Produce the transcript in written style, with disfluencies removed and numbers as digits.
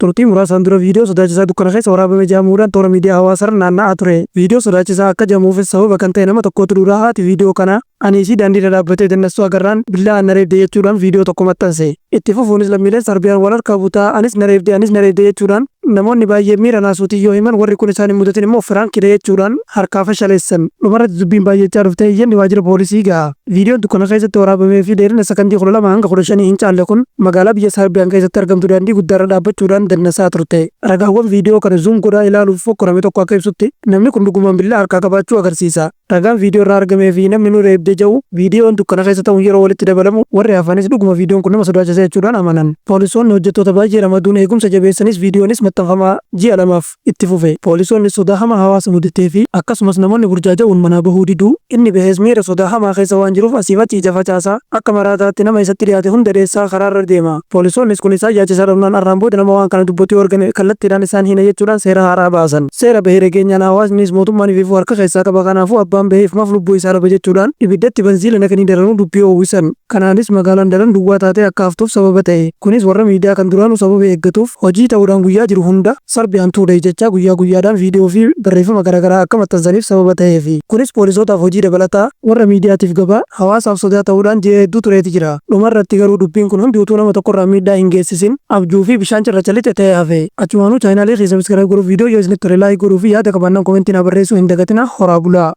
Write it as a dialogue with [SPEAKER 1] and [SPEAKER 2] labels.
[SPEAKER 1] Turtii muraasaan dura viidiyoo sodaachisaa dukkana keessa waraabame jedhamuudhaan toora miidiyaa hawaasarra naanna'aa ture. Viidiyoo sodaachisaa akka jedhamuufis sababa kan ta'e nama tokkootu duraa haati viidiyoo kanaa ani isii daandiirra dhaabbatee dannastuu agarraan billaa na reebde jechuudhaan viidiyoo tokko maxxanse. Itti fufuunis lammiileen Sarbiyaan wal harkaa butaa anis na reebde, anis na reebde jechuudhaan namoonni baay'een miira naasuutiin yoo himan, warri kun isaan hin mudatin immoo firaankidha jechuudhaan harkaa fashaleessan. Dhumarratti dubbiin baay'achaa dhuftee iyyanni waajjira poolisii gaha. Viidiyoon dukkana keessatti waraabamee fi dheerina sakandii 12 hanga 15 hin caalle kun magaalaa biyya Sarbiyaan keessatti argamtu daandii guddaarra dhaabbachuudhaan dannasaa turte. Ragaawwan viidiyoo kana zuum godhaa ilaaluuf fokkorame tokko akka ibsutti namni kun dhugumaan billaa harkaa qabaachuu agarsiisa. Ragaan viidiyoo irraa argamee fi namni nu reebde ja'u viidiyoon dukkana keessa ta'uun yeroo walitti dabalamu, warri hafanis dhuguma viidiyoon kun nama sodaachisa jechuudhaan amanan. Poolisoonni hojjettoota baay'ee ramaduun eegumsa jabeessanis viidiyoonis maxxanfamaa ji'a lamaaf itti fufe. Poolisoonnis sodaa hamaa hawaasa mudatee fi akkasumas namoonni burjaaja'uun manaa bahuu diduu, inni bahes miira sodaa hamaa keessa waan jiruuf asiif achi ija facaasaa akka maraataatti nama isatti dhiyaate hunda dheessaa karaarra deema. Poolisoonnis kun isaan yaachisaa dhufnaan arraan booda nama waan kana dubbatu yoo argame kallattiidhaan isaan hiina jechuudhaan seera haaraa baasan. Seera bahe dhageenyaan hawaasnis mootummaan ifiifuu harka keessaa qaba, kanaafuu abbaan bahe ifumaaf lubbuu isaa dhaba jechuudhaan ibiddatti banziila naqanii daranuu dubbii oowwisan. Kanaanis magaalaan daran duwwaa taatee akka haftuuf sababa ta'e. Kunis warra miidiyaa kan duraanuu sababa eeggatuuf hojii ta'uudhaan guyyaa jiru hunda Sarbiyaan Today jechaa guyyaa guyyaadhaan viidiyoo fi barreeffama garaagaraa akka maxxansaniif sababa ta'eefi. Kunis poolisootaaf hojii dabalataa, warra miidiyaatiif gabaa, hawaasaaf sodaa ta'uudhaan ji'a hedduu tureeti jira. Dhumarratti garuu dubbiin kun hundi utuu nama tokkorraan miidhaa hin geessisin abjuu fi bishaan cirracha lixe ta'ee hafe. Achumaanuu chaayinaalii kiyya subscribe godhuuf, viidiyoo yoo isinitti tole like godhuu fi yaada qabaannaan komentii naa barreessuu hin dagatinaa. Horaa bulaa!